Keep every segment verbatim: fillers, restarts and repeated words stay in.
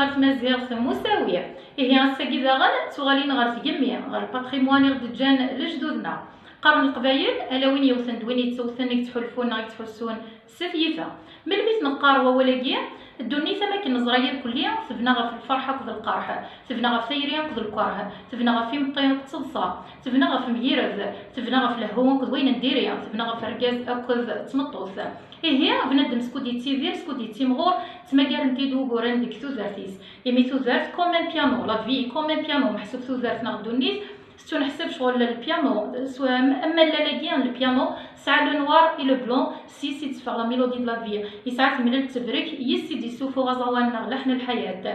Ɣer tmaziɣt musawi. Ihi ass-agi daɣen ttuɣalin ɣer tgemmi, ɣer lpatrimwan i ɣ-d-ǧǧan lejdud-nneɣ. Qqaren Leqbayel, ala win yewten d win yettewten i yettḥulfun neɣ i yettḥussun s tyita. Melmi t-neqqar wawal-agi? Ddunit am akken neẓra irkelli tebna ɣef lferḥ akked lqerḥ, tebna ɣef tayri akked lkerh, tebna ɣef imeṭṭi akked teḍsa, tebna ɣef mgired, tebna ɣef lehhu akked wayen n diri, tebna ɣef argaz akked tmeṭṭut. Ihi bnadem skud yettidir, skud yettimɣur, ttmagaren-t-id wuguren deg tudert-is. Imi tudert comme un piano, la vie est comme un piano, meḥsub tudert neɣ ddunit tettuneḥsab ccɣel lpiano, s am allal-agi n lpiano, tesɛa le noir et le blanc, s yis i d-teffeɣ la mélodie de la vie, yesɛa temlelt tebrek, yis i d-yessufuɣ aẓawan neɣ laḥn lḥayat.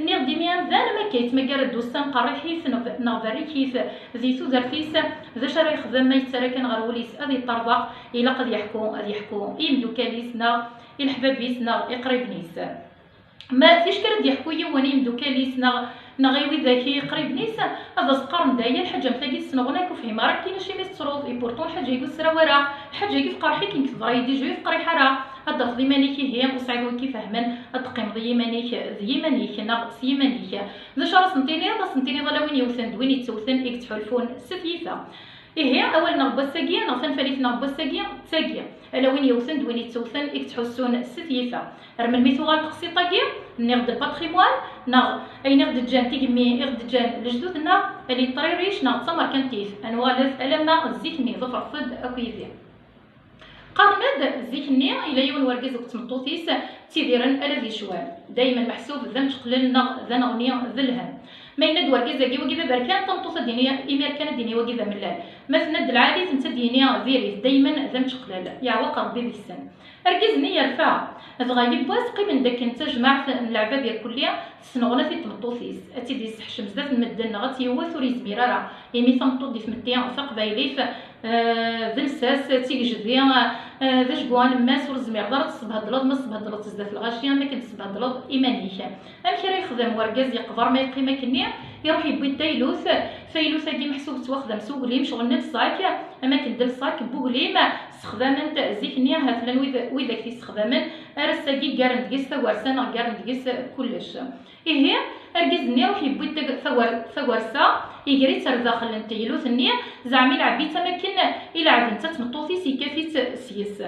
Nniɣ-d imi amdan am akka yettmagar-d ussan qerriḥit neɣ neɣ berrikit di tudert-is, d acu ara yexdem ma yettarra kan ɣer wul-is ad yeṭṭerḍeq? Ilaq ad yeḥku, ad yeḥku i yimeddukal-is neɣ i leḥbab-is neɣ iqriben-is. Ma ticki ara d-yeḥku yiwen i yimeddukal-is neɣ neɣ i widak iqriben-is, ad as-qqaren d aya, lḥaǧa am tagi tesneɣna akk, ur fhimeɣ ara akkin acimi tettruḍ, et pourtant lḥaǧa-agi ur tesraw ara, lḥaǧa-agi tqerḥ-ik, nekk teḍra-yi-d déjà, ur yi-teqriḥ ara. Ad d-tafeḍ iman-ik, ihi ur tesɛiḍ win k-ifehmen, ad teqqimeḍ i yiman-ik d yiman-ik neɣ s yiman-ik. D acu ara sen-tiniḍ? Ad sen-tiniḍ ala win yewten d win yettewten i yettḥulfun s tyita. Ihi, awal-nneɣ n wass-agi, neɣ tanfalit-nneɣ n wass-agi, d tagi. Ala win yewten d win yettewten i yettḥussun s tyita. Ar melmi tuɣal teqsiṭ-agi? Nniɣ-d lpatrimwan, neɣ ayen i ɣ-d-ǧǧan tigemmi, i ɣ-d-ǧǧan lejdud-nneɣ, ali ṭriric neɣ d tamerkantit. Ad nuɣalet alamma d zik-nni, ḍefret-d akk yid-i. Qqaren-d zik-nni yella yiwen wergaz akked tmeṭṭut-is ttidiren ala di ccwal, daymen meḥsub d amčeqlel neɣ d aneɣni d lhemm. Ma yenna-d wergaz-agi, wagi d aberkan, tameṭṭut ad d-tini imir kan ad d-tini wagi d amellal. Ma tenna-d lɛali, netta ad d-yini diri-t, daymen d amčeqlal, yeɛweq Rebbi deg-sen. Argaz-nni yerfa, dɣa yiwwas qqimen-d akken d tajmaɛt n leɛbad irkelli, tesneɣna-t-id tmeṭṭut-is, ad tt-id-yesseḥcem zdat n medden neɣ ad tt-yewwet ur yezmir ara, imi tameṭṭut di tmetti taqbaylit, eh, d lsas, d tigejdi, eh, d ajgu alemmas, ur tezmireḍ ara ad tesbehdleḍ, ma tesbehdleḍ-tt zdat lɣaci am akken tesbehdleḍ iman-ik. Amek ara yexdem wergaz yeqber ma yeqqim akkenni? Iruḥ yewwi-d taylut, taylut-agi meḥsub tettwaxdam s uglim, ccɣel n lṣak, am akken d lṣak n wuglim, ssexdamen-t zik-nni, ahat llan wid, widak t-issexdamen, ar ass-agi ggaren deg-s tagersa neɣ ggaren deg-s kullec. Ihi, argaz-nni iruḥ yewwi-d tag-, tawer-, tagersa, iger-itt ar daxel n teylut-nni, zeɛma ilɛeb-itt am akken ilɛeb netta d tmeṭṭut-is, yekkat-itt s-yes.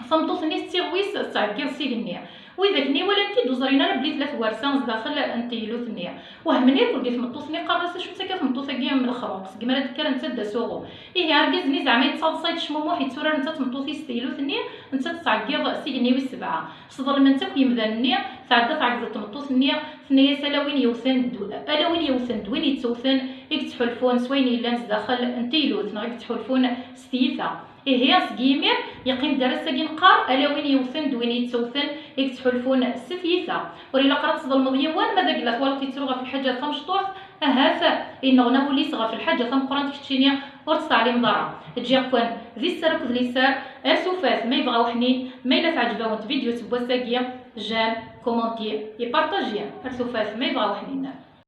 Tameṭṭut-nni tettiɣwis, tettɛeggiḍ s igenni. Widak-nni walan-t-id, ur ẓrin ara belli tella twersa sdaxel n teylut-nni. Wehmen irkel di tmeṭṭut-nni, qqaren-as: "Acu-tt akka tmeṭṭut-agi am lexruq? Segmi ara d-tekker netta d asuɣu." Ihi argaz-nni zeɛma yettaḍsa, yettecmumuḥ, yetturar netta d tmeṭṭut-is s teylut-nni, netta tettɛeggiḍ s igenni wis sebɛa. Sḍelmen-tt akk yemdanen-nni, tɛedda tɛeggeḍ tmeṭṭut-nni, tenna-yas: "Ala win yewten d, ala win yewten d win yettewten i yettḥulfun s wayen yellan sdaxel n teylut, neɣ i yettḥulfun s tyita." Ihi, seg yimir, yeqqim-d ar ass-agi neqqar: "Ala win yewten d win yettewten i yettḥulfun s tyita." Ur ilaq ara ad tḍelmeḍ yiwen, ma d agella twalaḍ yettru ɣef lḥaǧa tamecṭuḥt, ahat inneɣna wul-is ɣef lḥaǧa tameqqrant keččini ur tt-teɛlimeḍ ara. Ǧǧiɣ-ken di sser akked liser, ar tufat ma yebɣa uḥnin, ma yella teɛǧeb-awen tvidyut n wass-agi, j'aime, commenter, ipartaji, ar tufat ma yebɣa uḥnin.